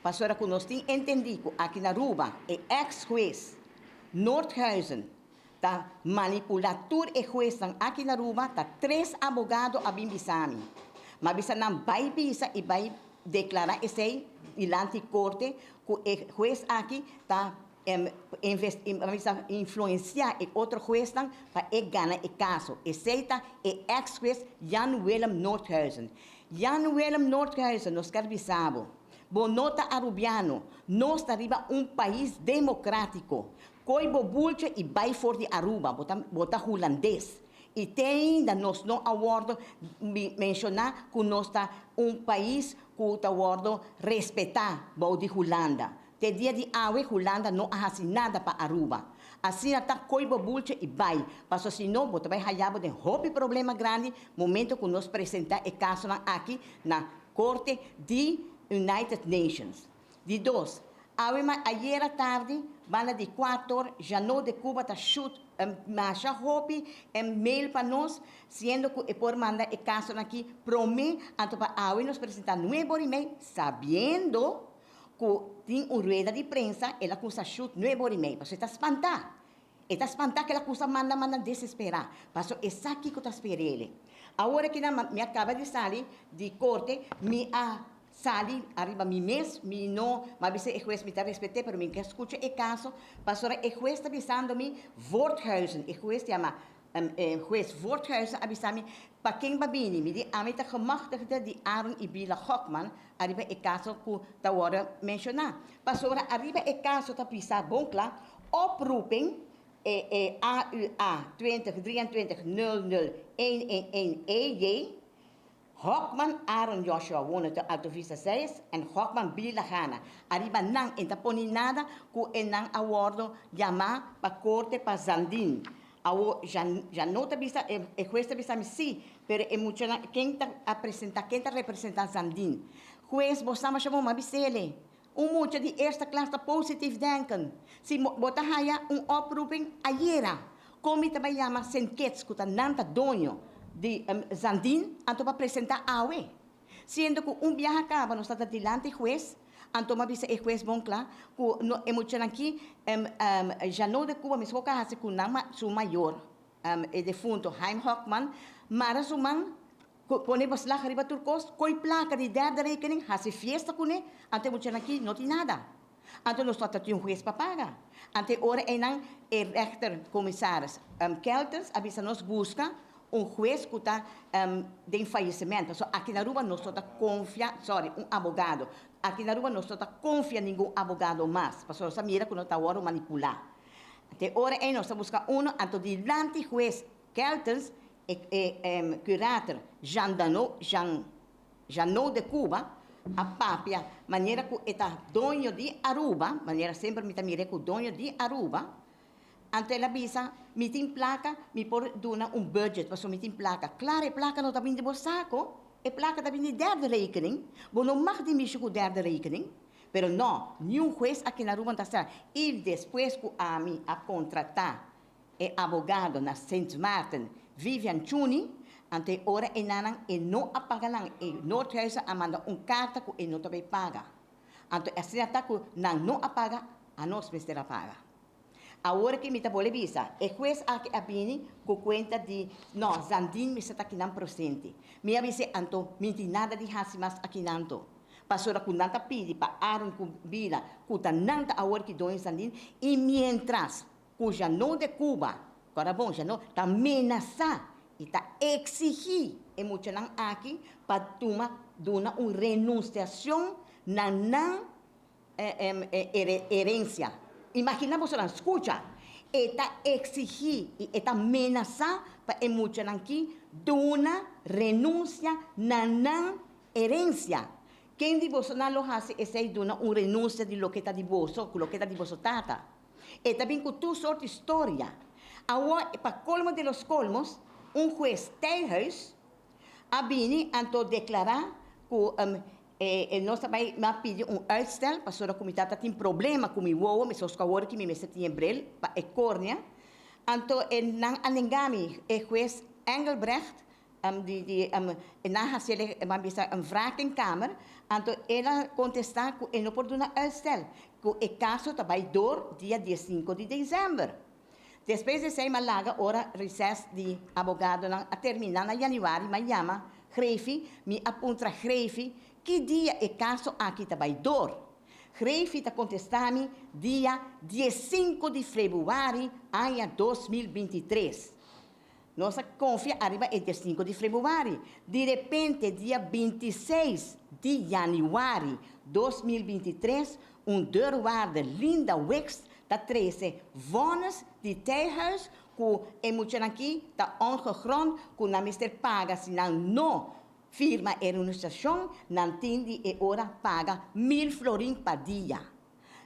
Pasobra ku nos tin entendí ku aki na Aruba e ex hues Noordhuizen ta manipulá tur e huesnan aki na Aruba, ta tres abogado a bin bisa mi. M'a bisa nan bai bisa i bai deklará esei dilanti korte ku e hues aki ta influensiá e otro huesnan pa e gana e kaso. Esei ta e ex hues Jan Willem Noordhuizen. Jan Willem Noordhuizen, nos ker bisa bo, bo no ta Arubiano, nos ta riba un pais democratico. Koy bo bultje y bay for di Aruba, bo ta bo ta Hulandes. Y te ainda nos no a wordo menciona cu nos ta un pais cu ta wordo respeta bou di Hulanda. Te dia di awe Hulanda no a haci nada pa Aruba. Asina ta koy bo bultje y bay, paso si no bo ta bay haya bo den hopi problema grandi momento cu nos presenta e casonan aki na Corte di United Nations. Di dos, awe ma ayera tardi banda di cuator Janot de Cuba ta shoot masha hopi mail pa nos siendo cu e por manda e casonan aki prome anto pa awe nos presenta nuebe ora y mei sabiendo cu tin un rueda di prensa, el a cusa shoot nuebe ora y mei, pasobra e ta spanta. E ta spanta cu el a cusa manda manda desespera, pasobra e sa kico ta sper'ele. Awor aki nan mi a caba di sali di corte, mi a sali ariba mi mes, mi no, mi a bisa e hues mi ta respet'e, pero mi ke scucha e caso, pasobra e hues ta bisando mi Voorthuizen, e hues yama Hues Voorthuizen a bisa mi, Pa ken ba bini? Mi di, Ami ta gemachtigde di Aaron i Bila Hokman ariba e kaso ku ta wòrdu menshoná. Pasobra ariba e kaso ta bisa bon kla, Oproeping e e AUA 2023 00 111 EJ, Hokman Aaron Joshua wone te Alto Vista 6 en Hokman Bila Gana. Ariba nan e ta poni nada ku e nan a wòrdu yamá pa korte pa Zandin. Awo ja no ta bisa, e hues ta bisa mi si, pero e muchanan ken ta a presentá, ken ta representá Zandin? Hues, bo sa masha bon, m'a bis'ele. Un mucha di eerste klas ta positief denken. Si bo ta haya un oproeping ayera, kon mi ta bai yama Sint Kitts ku ta nan ta doño di Zandin anto pa presenta awe? Siendo ku un biaha kaba nos ta ta dilanti hues, anto m'a bisa e hues bon kla ku no e muchanan ki Jeannot de Cuba mesco ka hasi ku nan su mayor e defunto Haim Hockman mara su man. Pone beslag riba tur kos, koi plaka di derde rekening, hasi fiesta kuné, anto e muchanan aki no tin nada. Anto nos no ta tin un hues pa paga. Anto e ora einan e rechter komisaris Keltens a bisa nos buska un hues ku ta den fayecimento. Pasobra aki na Aruba nos no ta konfia, sorry, un abogado. Aki na Aruba nos no ta konfia ningun abogado mas, pasobra nos a mira ku nos ta wòrdu manipulá. Anto e ora ei nos ta buska uno, anto dilanti hues Keltens E e curator Jean Dano, Jean Jeannot de Cuba a papia manera cu e ta doño di Aruba, manera semper mi ta mir'e cu doño di Aruba, anto el a bisa, mi tin placa, mi por duna un budget pasobra mi tin placa. Claro, e placa no ta bini di bo saco, e placa ta bini di derde rekening, bo no mag di mishi cu derde rekening. Pero no, niun hues aki na Aruba no ta sa. Y despues cu ami a contrata E abogado na Sint Maarten, Vivian Chuni, anto e ora enanan e no a paga nan, e Noordhuizen a manda un karta ku e no ta bay paga. Anto asina ta ku nan no a paga, anos mester a paga. Awor ki mi ta bole bisa, e hues aki a bini ku kuenta di, no, Zandin mester ta kinan prosente. Mi a bis'é, anto mi tin nada di hasi mas akinan to. Pasobra ku nan ta pidi pa Aaron ku Bila, ku ta nan ta awor ki doño Zandin, i mientras Ku Janot de Cuba, kòrda bon, Janot ta menasá i ta eksigí e muchanan aki pa tuma duna un renunsiashon na nan herensia. Imaginá bosonan, skucha, e ta eksigí i e ta menasá pa e muchanan ki duna renunsia na nan herensia. Ken di bosonan lo hasi esei duna un renunsia di loke ta di boso, ku loke ta di boso tata? E ta bin ku tur sort di storia. Awor, pa kolmo di los kolmos, un hues Tijhuis a bini anto deklará ku e nos ta bai a pidi un uitstel pasobra ku mi tata tin problema ku mi wowo, meskos ku awor ki mi mester tin e bril pa e kornea. Anto e nan a nenga mi. E hues Engelbrecht. Di nan hasié, ban bisa, een vraag in kamer, anto el a kontestá ku e no por duna uitstel, ku e kaso ta bai door dia 15 di desèmber. Despues di esei, m'a laga ora reces di abogadonan a terminá na yanüari, m'a yama griffie, mi a puntra griffie ki dia e kaso aki ta bai door. Griffie ta kontestá mi dia 15 di febrüari aña 2023. Nos a konfia ariba e 5 di febrüari. Di repente, dia 26 di yanüari 2023, un deurwaarder, Linda Wicks, ta trese vonnis di Tijhuis ku e muchanan aki ta ongegrond, ku nan mester paga si nan no firma e renunciacion, nan tin di e ora paga 1000 florin pa dia.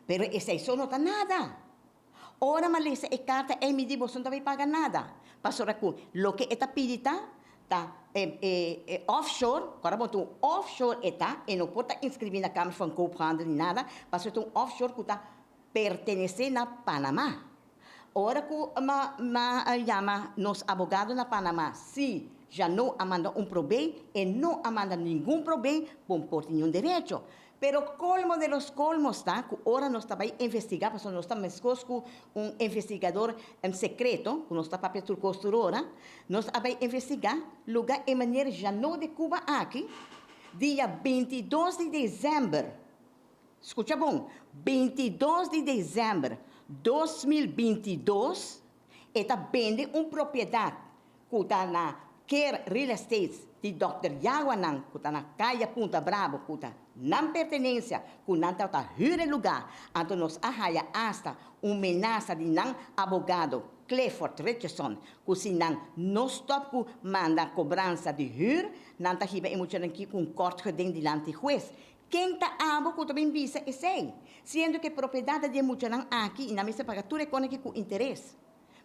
Pero esei so no ta nada. Ora m'a lesa e karta ei, mi di: "Boso no ta paga nada." Pasobra ku loke e ta pidi ta e offshore, awor bo un offshore e ta, e no por ta inskribí na Kamer van Koophandel ni nada, pasobra un offshore ku ta pertenesé na Panamá. Ora ku m'a yama nos abogado na Panamá, si ya no a manda un probe, e no a manda ningun probe, bo por tin un derecho. Pero colmo de los colmos ta ku ora nos ta bai investigá, pasobra nos ta meskos ku un investigador en sekreto, ku nos ta papia tur kos tur ora, nos a bai investigá lugá e meneer Janot de Cuba aki, dia 22 di desèmber, skucha bon, 22 di desèmber 2022, e ta bende un propiedat ku ta na Care Real Estate di Dr. Yaguanan, ku ta na Kaya Punta Bravo, ku ta nan pertenensia, ku nan ta huur lugá. Anto nos a haya hasta un menasa di nan abogado Clifford Richardson, ku si nan no stop ku manda kobransa di huur, nan ta hiba e muchanan aki ku un kort geding dilanti hues. Ken ta abo ku ta bin bisa esei? Siendo ku propiedat di muchanan aki i nan mester paga tur e kos aki ku interes.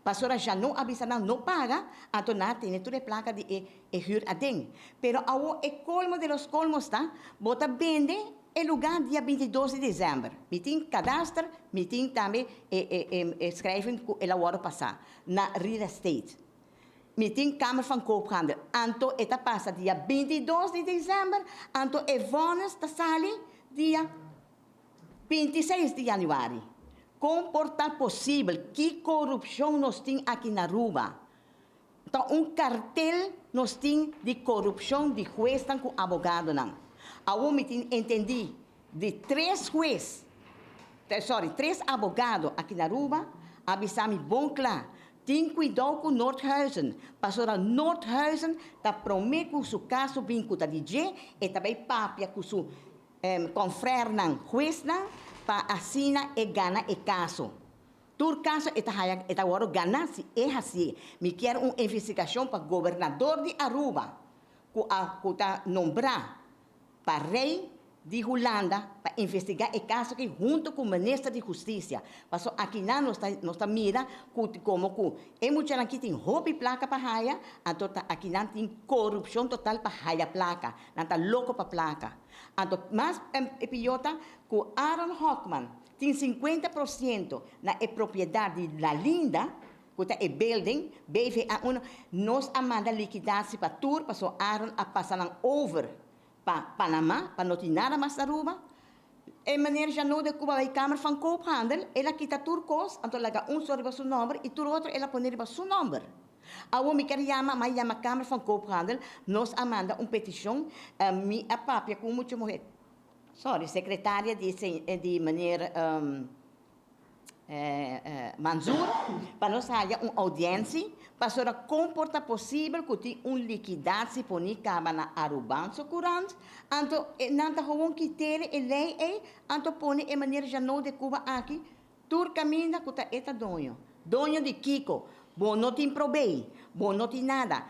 Pasobra ya no a bisa nan no paga, anto nan tene tur e plaka di e huur aden. Pero awo e colmo de los colmos ta, bo ta bende e lugá dia 22 di desèmber. Mi tin kadaster, mi tin tambe e schrijving ku el a wòrdu pasá na real estate. Mi tin Kamer van Koophandel. Anto e ta pasa dia 22 di desèmber, anto e vonnis ta sali dia 26 di yanüari. Kon por ta posibel ku korupshon nos tin aki na Aruba? Ta un kartel nos tin di korupshon di huesnan ku abogadonan. Awor mi tin entendí di tres hues, sorry, tres abogado aki na Aruba, a bisa mi bon kla: "Tin kuidou ku Noordhuizen." Pasobra Noordhuizen ta promé ku su kaso bin ku ta di dje, e ta bai papia ku su confrèrenan huesnan pa asina e gana e kaso. Tur kaso e ta haya e ta wòrdu gana si e hasié. Mi ke un investigashon pa gobernador di Aruba ku ta nombrá pa rei di Hulanda pa investigá e kaso aki huntu ku minister di hustisia. Pasobra aki nan nos ta mira ku komo ku e muchanan aki tin hopi plaka pa haya, anto ta aki nan tin korupshon total pa haya plaka. Nan ta loko pa plaka. Anto mas e pió ta ku Aaron Hockman tin 50% na e propiedat di La Linda, ku ta e building, BVA 1, nos a manda liquidatie pa tur, pasobra Aaron a pasa nan over pa Panamá, pa no tin nada mas Aruba. E meneer Janot de Cuba bai Kamer van Koophandel, el a kita tur kos, anto laga un so riba su nòmber i tur otro el a pone riba su nòmber. Awor mi ke yama, m'a yama Kamer van Koophandel, nos a manda un petishon, mi a papia ku mucha muhé, sorry, sekretaria di meneer Manzoor, pa nos haya un audientie, pasobra kon por ta posibel ku tin un liquidatie poni kaba na Arubaanse Courant, anto nan ta gewoon kit'é e lei ei, anto pone e meneer Janot de Cuba aki, tur kaminda ku ta e ta doño. Doño di kiko? Bo no tin probe, bo no tin nada.